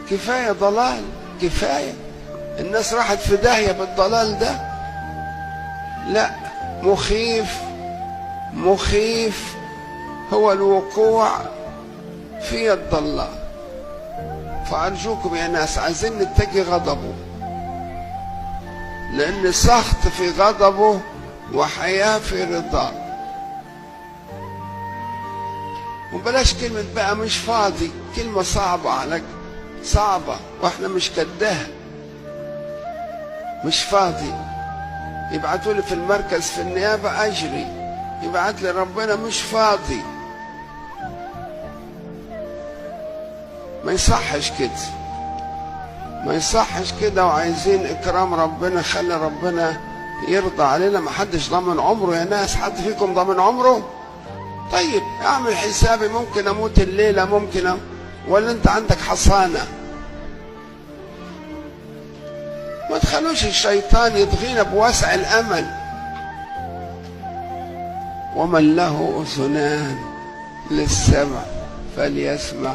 كفاية ضلال، كفاية، الناس راحت في داهية بالضلال ده. لا، مخيف، مخيف هو الوقوع في يد الله. فأرجوكم يا ناس، عايزين نتجي غضبه، لأن سخط في غضبه وحياة في رضاه. وبلاش كلمة بقى مش فاضي، كلمة صعبة عليك، صعبة واحنا مش قدها. مش فاضي، يبعتوا لي في المركز في النيابة أجري، يبعت لي ربنا مش فاضي. ما يصحش كده، ما يصحش كده. وعايزين إكرام ربنا، خلي ربنا يرضى علينا. ما حدش ضامن عمره يا ناس، حد فيكم ضامن عمره؟ طيب اعمل حسابي، ممكن اموت الليلة، ممكن ولا انت عندك حصانة؟ ما تخلوش الشيطان يطغينا بوسع الامل. ومن له اذنان للسمع فليسمع.